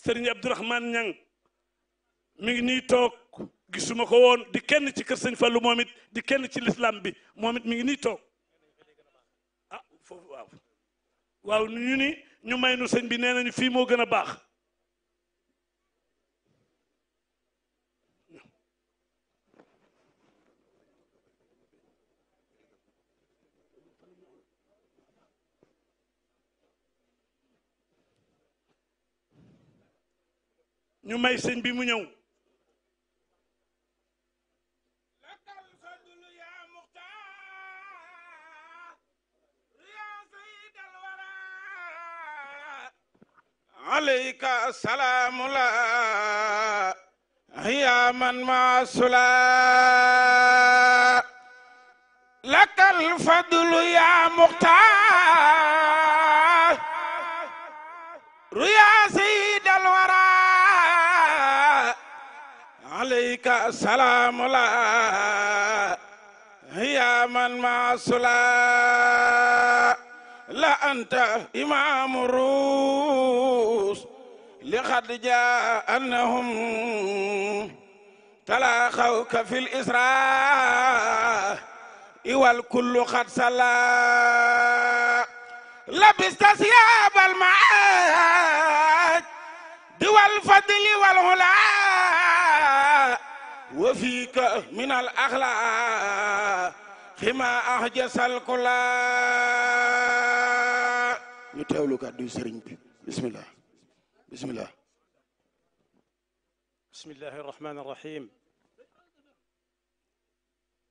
Serigne Abdourahmane Niang mi ngi nii toog gisuma ko woon di kenn ci kër sëñ Fallou moom it di kenn ci l'islam bi moom it mi ngi nii toog ah foofu waaw waaw ñu ni ñu may nu sëñ bi nee nañu fii moo gën a baax ñu may sëñ bi mu ñëw عليك السلام الله يا من مع الصلاة لك الفضل يا مختار يا سيد الورى عليك السلام الله يا من مع الصلاة لا أنت إمام الروس لقد جاء أنهم تلاقوك في الإسراء والكل قد صلى لبست ثياب المعاد والفضل والهلا وفيك من الأخلاق خما أحجس الكلا نتاولو كادو سرين بي بسم الله بسم الله بسم الله الرحمن الرحيم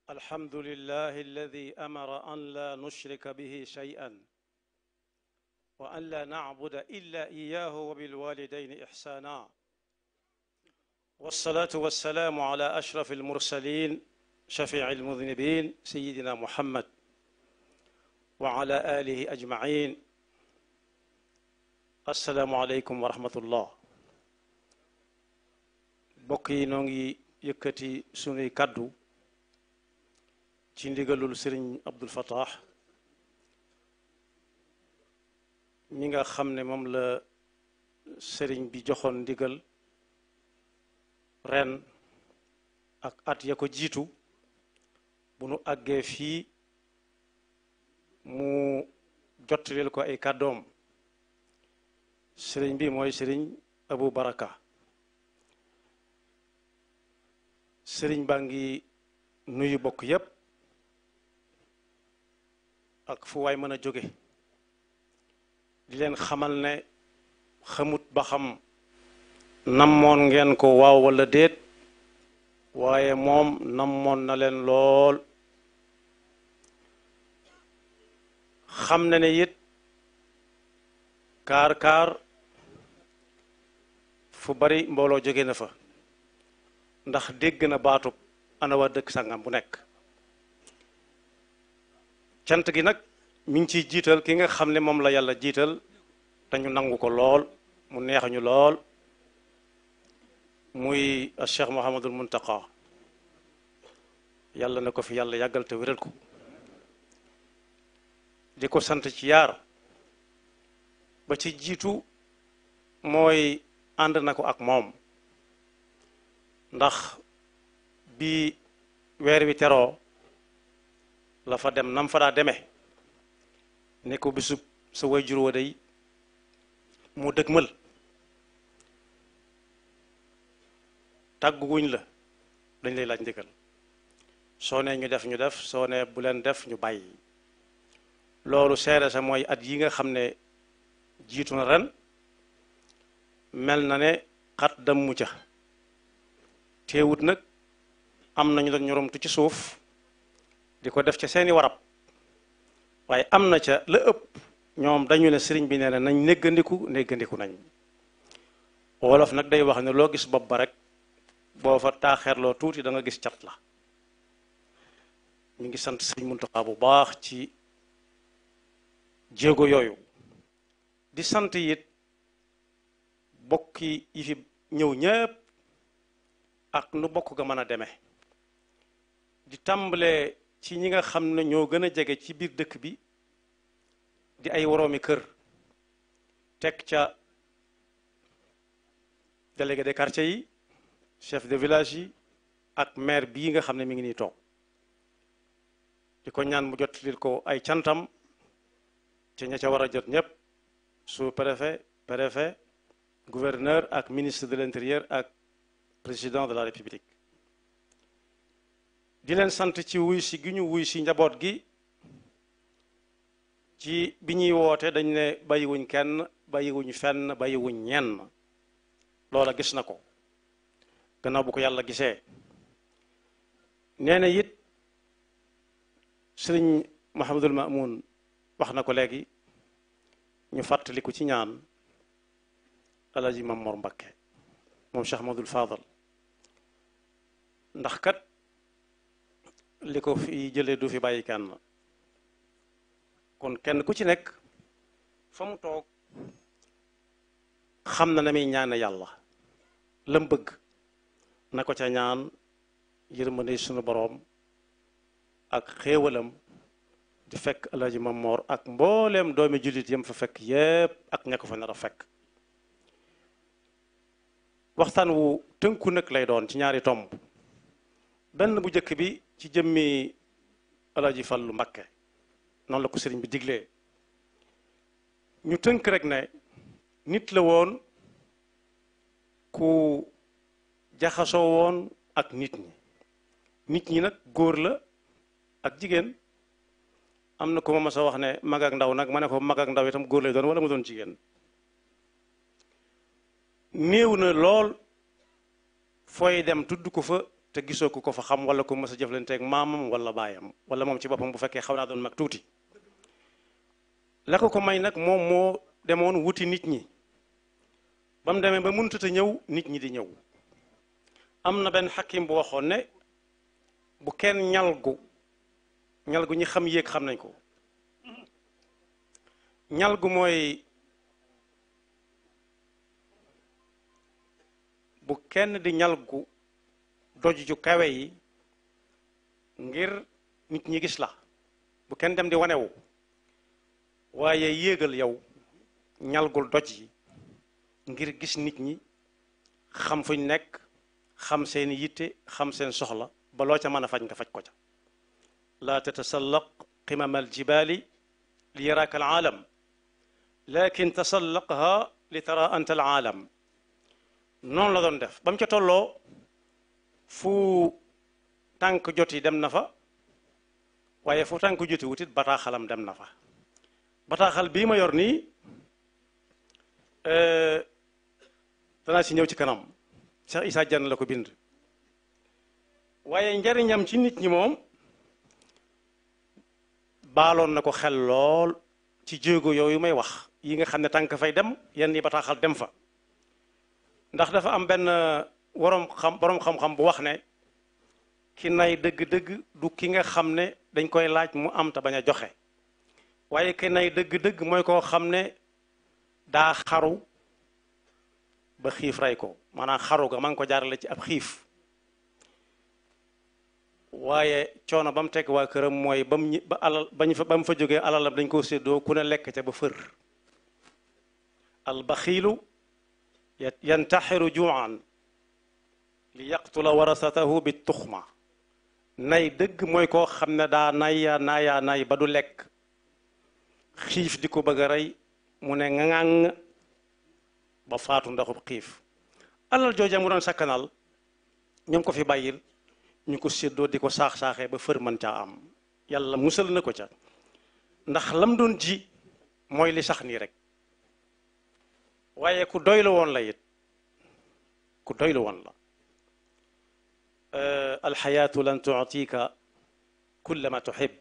الحمد لله الذي أمر أن لا نشرك به شيئا وأن لا نعبد إلا إياه وبالوالدين إحسانا والصلاة والسلام على أشرف المرسلين شفيع المذنبين سيدنا محمد وعلى آله أجمعين السلام عليكم ورحمة الله بقي نونغي يكتي سوني كادو ci ndigalul sëriñ Abdul Fattah mi nga xam ne moom la sëriñ bi joxoon ndigal ren ak at ya ko jiitu bu nu àggee fii mu jottaleel ko ay kàddoom sëriñ bi mooy sëriñ Abu Baraka sëriñ baa ngi nuyu bokk yépp ak fu waay mën a jóge di leen xamal ne xamut ba xam namoon ngeen ko waaw walla déet waaye moom namoon na leen lool xam na ne it kaar fu bari mbooloo jóge na fa ndax dégg na baatub ana waa dëkk sangam bu nekk cant gi nag mi ngi ciy jiital ki nga xam ne moom la yàlla jiital te ñu nangu ko lool mu neex ñu lool muy Cheikh Mouhamadul Muntaqa yàlla na ko fi yàlla yàggal te wéral ko di ko sant ci yaar ba ci jiitu mooy ànd na ko ak moom ndax bi weer wi teroo la fa dem nam fa daa demee ne ko bisub sa wayjur wa day mu dëgmal tàgguwuñ la dañ lay laaj ndigal soo ne ñu def soo ne bu leen def ñu bàyyi loolu seere sa mooy at yi nga xam ne jiitu na ren mel na ne xat dammu ca teewut nag am nañu doon ñoromtu ci suuf di ko def ca seeni warab waaye am na ca la ëpp ñoom dañu ne sëriñ bi nee na nañ néggandiku nañ wolof nag day wax ne loo gis bopp ba rek boo fa taaxeerloo tuuti da nga gis cat la ñu ngi sant sëriñ Muntaxa bu baax ci jéego yooyu di sant it bokki yi fi ñëw ñépp ak nu bokk ga mën a demee di tàmbalee ci ñi nga xam ne ñoo gën a jege ci biir dëkk bi di ay woroomi kër teg ca délégué de quartier yi chef de village yi ak maire bii nga xam ne mi ngi nii toog di ko ñaan mu jot lil ko ay cantam ci ña ca war a jot ñëpp sous-préfet préfet gouverneur ak ministre de l'intérieur ak président de la république di leen sant ci wuy si gi ñu wuy si njaboot gi ci bi ñuy woote dañ ne bàyyiwuñ kenn bàyyiwuñ fenn bàyyiwuñ ñenn loola gis na ko gannaaw bu ko yàlla gisee nee na it sëriñ Mouhamadul Mamoun wax na ko léegi ñu fàttaliku ci ñaan Alaaji Mam Mor Mbakke moom Cheikh Ahmadul Fadal ndax kat li ko fi jëlee du fi bàyyi kenn kon kenn ku ci nekk fa mu toog xam na muy ñaane yàlla lam bëgg na ko ca ñaan yërmande sunu boroom ak xéewalam di fekk Alaaji Mam Mor ak mbooleem doomi jullit yam fa fekk yépp ak ña ko fa nar a fekk waxtaan wu tënku nag lay doon ci ñaari tomb benn bu njëkk bi ci jëmmi Alaaji Fallu Mbakke noonu la ko sëriñ bi diglee ñu tënk rek ne nit la woon ku jaxasoo woon ak nit ñi nag góor la ak jigéen am na ku ma mas a wax ne mag ak ndaw nag ma ne ko mag ak ndaw itam góor lay doon wala mu doon jigéen néew na lool fooy dem tudd ko fa te gisoo ko fa xam wala ko mas a jëflanteeg maamam wala baayam wala moom ci boppam bu fekkee xaw naa doon mag tuuti la ko may nag moom moo demoon wuti nit ñi ba mu demee ba mënut a ñëw nit ñi di ñëw am na benn xakim bu waxoon ne bu kenn ñalgu ñi xam yéeg xam nañ ko ñalgu mooy bu kenn di ñalgu doj ju kawe yi ngir nit ñi gis la bu kenn dem di wanewu waaye yéegal yow ñalgul doj yi ngir gis nit ñi xam fuñ nekk xam seen yitte xam seen soxla ba loo ca mën a faj nga faj ko ca laa tatasallaq qimam aljibali li yaraka alaalam lakin tasallaqha li tara anta alaalam noonu la doon def ba mu ca tolloo fu tànk jot yi dem na fa waaye fu tànk joti wutit bataaxalam dem na fa bataaxal bii ma yor nii danaa si ñëw ci kanam Cheikh Issa Diagne la ko bind waaye njariñam ci nit ñi moom baaloon na ko xel lool ci jéego yooyu may wax yi nga xam ne tànk fay dem yenn yi bataaxal dem fa ndax dafa am benn boroom xam-xam bu wax ne ki nay dëgg-dëgg du ki nga xam ne dañ koy laaj mu am te bañ a joxe waaye ki nay dëgg-dëgg mooy koo xam ne daa xaru ba xiif rey ko maanaam xaru ga ma ngi ko jaarale ci ab xiif waaye coono ba mu teg waa këram mooy ba mu ba mu fa jógee alalam dañ koo séddoo ku ne lekk ca ba fër albaxiilu yantaxiru juuan li yaqtula warasatahu bi tuxma nay dëgg mooy koo xam ne daa nay ba du lekk xiif di ko bëgg a rey mu ne ŋaŋ ba faatu ndaxub xiif alal jooja mu doon sakkanal ñoom ko fi bàyyil ñu ko séddoo di ko saax-saaxee ba fër mën caa am yàlla musal na ko ca ndax lam doon ji mooy li sax nii rek waaye ku doylu woon la it ku doylu woon la alxayaatu lan tuctika kulla ma tuxib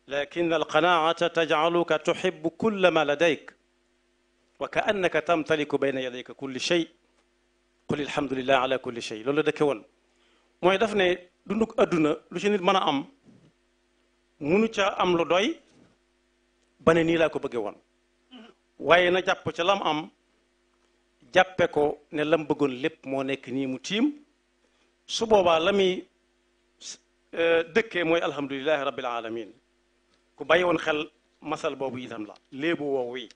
lakin alqanaata tajcaluka tuxibu kulla ma ladayk wa ka annaka tamtaliku bayna yadayka kulli shay qul alhamdulillah ala kulli shay loolu la dëkke woon mooy daf ne dunduk adduna lu ci nit mën a am munu ca am lu doy ba ne nii laa ko bëgge woon waaye na jàpp ca lam am jàppe ko ne lam bëggoon lépp moo nekk nii mu tiim su boobaa la muy dëkkee mooy alhamdulilahi rabbil alamin ku bàyyi woon xel masal boobu itam la léebu woowu yi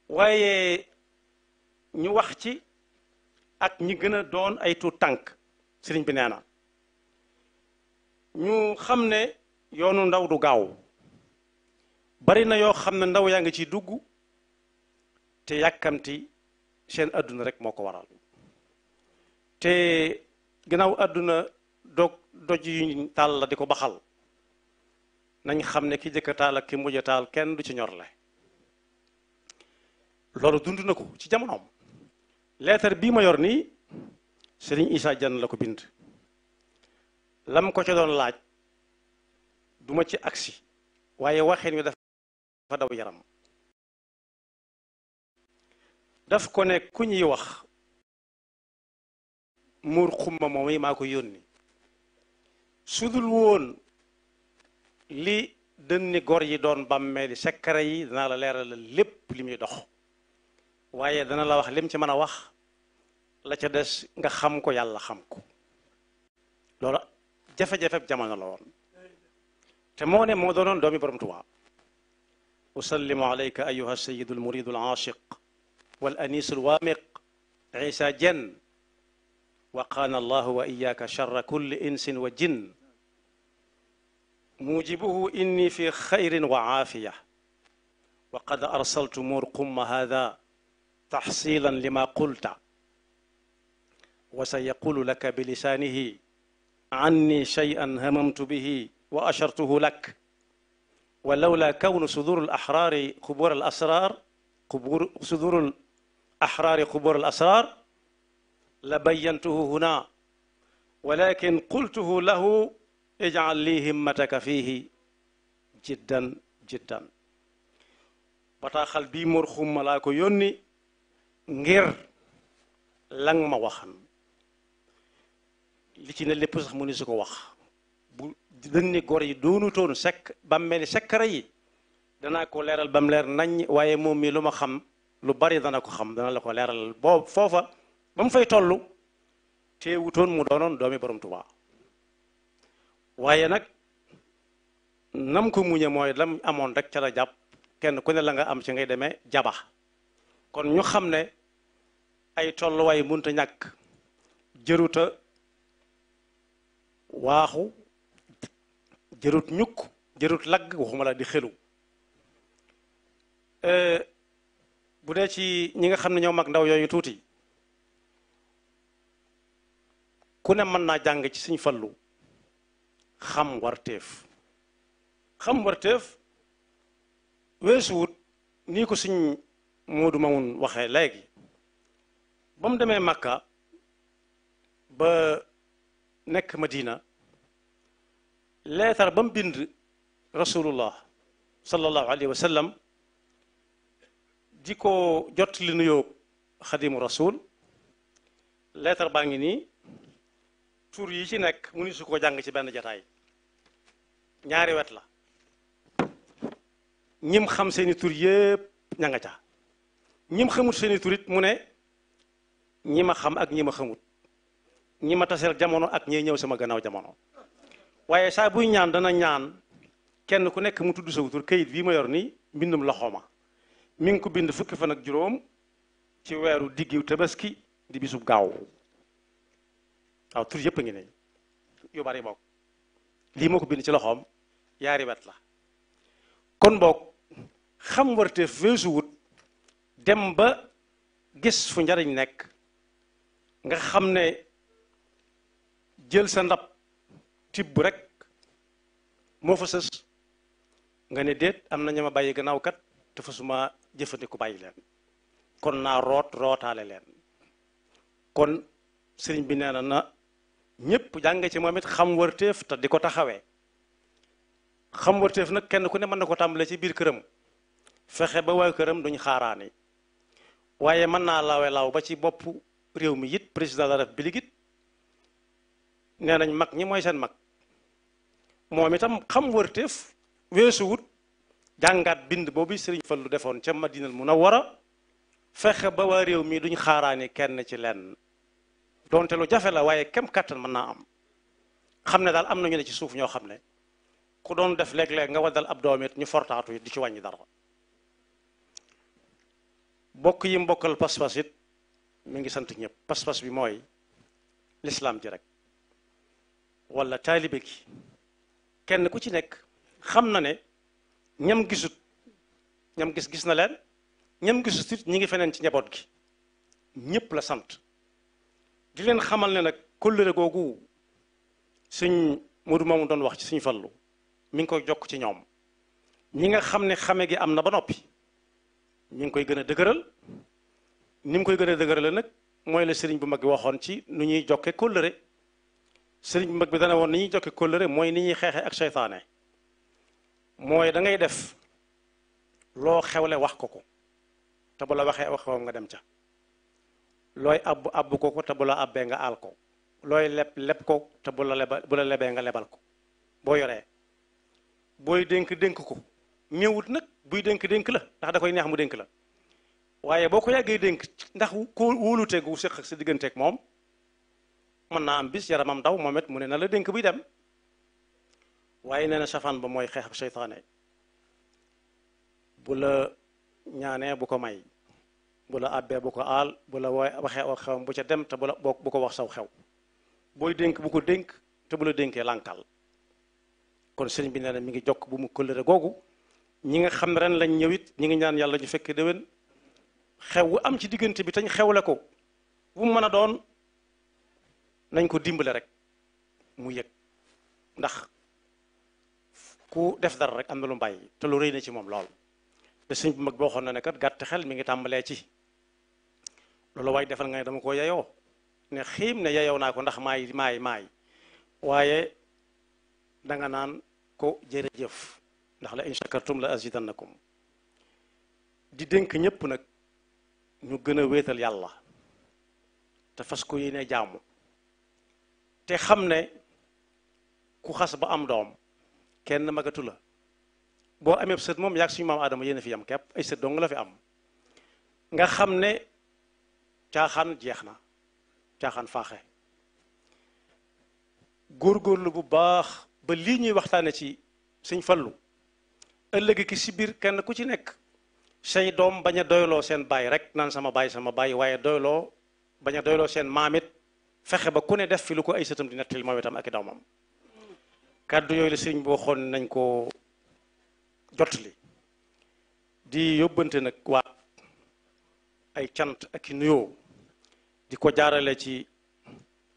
waaye ñu wax ci ak ñi gën a doon ay tuut tànk sëriñ bi nee na ñu xam ne yoonu ndaw du gaaw bari na yoo xam ne ndaw yaa ngi ciy dugg te yàkkamti seen adduna rek moo ko waral te ginnaaw adduna doj yuñ taal la di ko baxal nañ xam ne ki jëkk taal ak ki mujj taal kenn du ci ñorle loolu dund na ko ci jamonoom leetar bii ma yor nii Serigne Issa Diagne la ko bind lam ko ca doon laaj duma ci agsi waaye waxeen wi dafa daw yaram daf ko ne ku ñuy wax muur xumma moom yi maa ko yónni sudul woon li dënni gor yi doon bàmmeeli sekkare yi danaa la leeral lépp li muy dox waaye dana la wax lim ci mën a wax la ca des nga xam ko yàlla xam ko loolu jafe-jafe jamono la woon te moo ne moo doonoon doomi borom Tuubaa usallimu alayka ayuha sayidu almuridu alaashiq wal anis alwaamiq Issa Diagne waqaana allahu wa iyaka charra kulli insin wa jinn mujibuhu inni fi xayrin wa aafiya wa qad arsaltu murqumma hada taxsilan lima qulta wa sa yaqulu laka bilisaanihi anni shay'an hamamtu bihi wa ashartuhu lak wa lawla kawnu sudur al-ahraari qubur al-asrar sudur al-ahraari qubur al-asrar la bayyantuhu huna walakin qultuhu lahu ij'al li himmataka fihi jiddan jiddan bataaxal bii mor xumma laa ko yónni ngir lang ma waxan li ci ne lépp sax mu ni su ko wax bu dënni gor yi doonu toon bàmmeeli sekkara yi danaa ko leeral bam leer nañ waaye moom mi lu ma xam lu bari dana ko xam dana la ko leeral boobu foofa ba mu fay toll teewutoon mu doonoon doomi borom Tuubaa waaye nag nam ko muñe mooy lam amoon rek ca la jàpp kenn ku ne la nga am ci ngay demee jaba kon ñu xam ne ay tolluwaay munta ñàkk jëruta waaxu jërut ñukk jërut lagg waxuma la di xelu bu dee ci ñi nga xam ne ñoo mag ndaw yooyu tuuti ku ne mën naa jàng ci Sëñ Fallu xam warteef weesuwut nii ko Sëñ Moodu Mamun waxee léegi ba mu demee Makka ba nekk Madina leetar ba mu bind rasulullah sallallahu alayhi wa sallam di ko jot li nuyoo xadimu rasul leetar baa ngi nii tur yi ci nekk mu ni su ko jàng ci benn jataay ñaari wet la ñim xam seeni tur yépp ña nga ca ñim xamut seeni tur it mu ne ñi ma xam ak ñi ma xamut ñi ma taseel jamono ak ñiy ñëw sama gannaaw jamono waaye saa buy ñaan dana ñaan kenn ku nekk mu tudd sa tur kayit bii ma yor nii mbindum loxooma mi ngi ko bind fukki fan ak juróom ci weeru diggiw tabaski di bisub gaaw waaw tur yëpp a ngi ne yu bari bokk lii moo ko bind ci loxoom yaari wet la kon boog xam warteef weesu wut dem ba gis fu njariñ nekk nga xam ne jël sa ndab tibb rek moo fa sës nga ne déet am na ña ma bàyyi gannaaw kat te fa suma jëfandiku bàyyi leen kon naa rootaale leen kon sëriñ bi nee na ñépp jàng ci moom it xam warteef te di ko taxawee xam warteef nag kenn ku ne mën na ko tàmbale ci biir këram fexe ba waa këram duñ xaaraani waaye mën naa law ba ci bopp réew mi it président de la République it nee nañ mag ñi mooy seen mag moom itam xam warteef weesuwut jàngaat bind boobu Sëriñ Fallu defoon ca Madinal Munawwara fexe ba waa réew mi duñ xaaraani kenn ci lenn donte lu jafe la waaye kem kàttan mën naa am xam ne daal am na ñu ne ci suuf ñoo xam ne ku doon def léeg-léeg nga waddal ab doom it ñu fortaatu it di ci wàññi dara bokk yi mbokkal pas-pas it mi ngi sant ñëpp pas-pas bi mooy lislaam ji rek wala taalibe gi kenn ku ci nekk xam na ne ñam gisut ñam gis na leen ñam gisut it ñi ngi feneen ci njaboot gi ñëpp la sant di leen xamal ne nag kóllëre googu sëñ Modou moomu doon wax ci suñu fallu mi ngi koy jokk ci ñoom ñi nga xam ne xame gi am na ba noppi ñu ngi koy gën a dëgëral ni mu koy gën a dëgërale nag mooy la sëriñ bu mag bi waxoon ci nu ñuy jokke kóllëre sëriñ bu mag bi dana woon ni ñuy jokke kóllëre mooy ni ñuy xeexee ak seytaane mooy da ngay def loo xewle wax ko ko te bu la waxee wax ko nga dem ca looy abbu ko te bu la abbee nga aal ko looy leb ko te bu la lebee nga lebal ko boo yoree booy dénk ko ñëwut nag buy dénk la ndax da koy neex mu dénk la waaye boo ko yàggee dénk ndax ko wóolute gu séq ak sa digganteeg moom mën naa am bis yaramam daw moom it mu ne na la dénk buy dem waaye nee na safaan ba mooy xeex ak seytaane bu la ñaanee bu ko may bu la àbbee bu ko aal bu la waxee wax xewam bu ca dem te bu ko wax saw xew booy dénk bu ko dénk te bu la dénkee lànkal kon sëriñ bi nee na mi ngi jokk bu mu kóllëre googu ñi nga xam ne ren lañ ñëwit ñi ngi ñaan yàlla ñu fekk déwén xew wu am ci diggante bi tañ xewle ko bu mu mën a doon nañ ko dimbale rek mu yëg ndax ku def dara rek am na lu mbàyyi te lu rëy na ci moom lool te sëñ bu mag boo xoon na ne kat gàtt xel mi ngi tàmbalee ci loolu waaye defal nga ne dama ko yeyoo ne xiim ne yeyoo naa ko ndax maay waaye danga naan ko jërëjëf ndax la in shakartum la azidannakum di dénk ñëpp nag ñu gën a wéetal yàlla te fas ko yéene jaamu te xam ne ku xas ba am doom kenn magatu la boo amee sët moom yaag suñu maam Adama yéen a fi am képp ay sët dong la fi am nga xam ne caaxaan jeex na caaxaan faaxe góorgóorlu bu baax ba lii ñuy waxtaane ci Sëñ Fallu ëllëg ki si biir kenn ku ci nekk say doom bañ a doyloo seen baay rek naan sama baay waaye bañ a doyloo seen maamit fexe ba ku ne def fi lu ko ay sëtam di nettali moom itam ak i doomam kàddu yooyu la sëriñ boo xoon nañ ko jotli di yóbbante nag waa ay cant ak i nuyoo di ko jaarale ci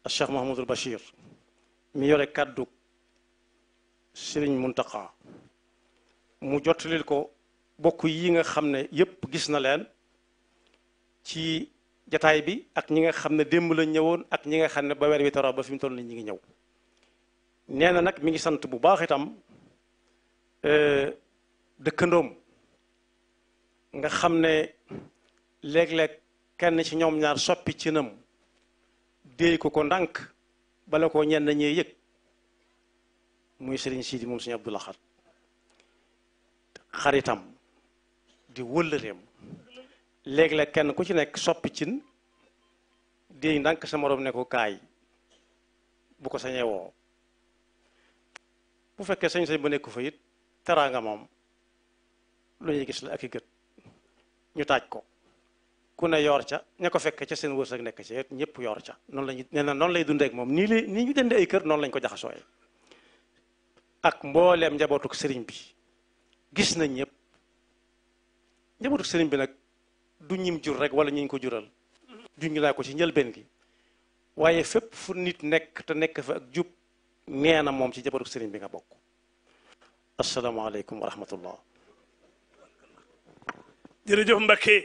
Cheikh Mouhamadul Bachir mi yore kàddu sëriñ Muntaqa mu jottalil ko bokk yi nga xam ne yépp gis na leen ci jataay bi ak ñi nga xam ne démb la ñëwoon ak ñi nga xam ne ba weer wi taro ba fi mu toll ni ñi ngi ñëw nee na nag mi ngi sant bu baax itam dëkkandoom nga xam ne léeg-léeg kenn ci ñoom ñaar soppi ci nam déey ko ndànk bala ko ñenn ñee yëg muy Serigne Sidi moom Serigne Abdou Lahad xaritam di wëllëreem léeg-léeg kenn ku ci nekk soppi cin déey ndànk sa morom ne ko kaay bu ko sañee woo bu fekkee sañ-sañ ba nekku fa it teraanga moom lu ñuy gis la ak i gët ñu taaj ko ku ne yor ca ña ko fekk ca seen wërsëg nekk ci ñëpp yor ca noonu lañu nee na noonu lay dundee ak moom nii ñu dende ay kër noonu lañ ko jaxasooye ak mbooleem njabootuk sëriñ bi gis nañ ñëpp njabootuk sëriñ bi nag du ñim jur rek wala ñu ko jural junj naa ko ci njëlbeen gi waaye fépp fu nit nekk te nekk fa ak jub nee na moom ci njabootuk sëriñ bi nga bokk asalaamaaleykum wa rahmatullah jërëjëf Mbacké